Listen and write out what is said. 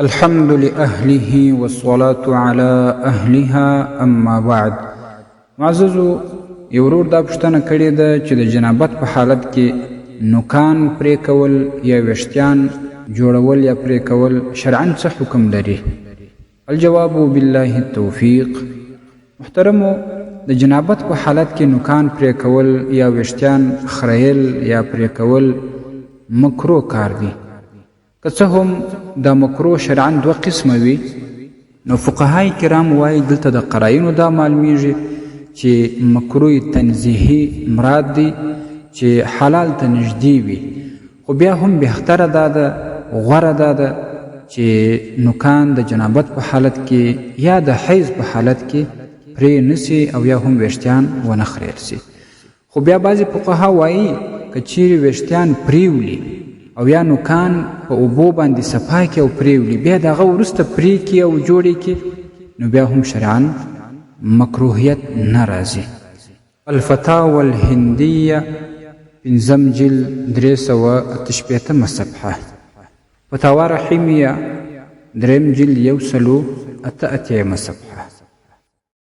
الحمد لأهله والصلاة على أهلها اما بعد. معززو، یو ورور دا پوښتنه کړې ده چې د جنابت په حالت کې نوکان پرې کول یا ویښتیان جوړول یا پرې کول شرعا څه حکم لري؟ الجواب بالله التوفیق. محترمو، د جنابت په حالت کې نوکان پرې کول یا ویښتیان خریل یا پرې کول مکروه کار دی. که څه هم دا مکروه شرعا دوه قسمه وي، نو فقهای کرام وایي دلته د قراینو دا معلومیږي چې مکروه تنزیهي مراد دی چې حلال ته نږدې وي، خو بیا هم بهتره دا ده، غوره دا ده چې نوکان د جنابت په حالت کې یا د حیض په حالت کې پرې نسی او یا هم ویښتیان ونه خریل سي. خو بیا بعضې فقها وایي که چیرې ویښتیان پریولي او یا نوکان په اوبو باندې صفا کړي او پریولي، بیا د هغه وروسته پرې کړي او جوړې کړي، نو بیا هم شرعا مکروهیت نه راځي. الفتاوی الهندیه، پنځم جلد، 368مه صفحه. فتاوا رحیمیه، دریم جلد، 188مه صفحه.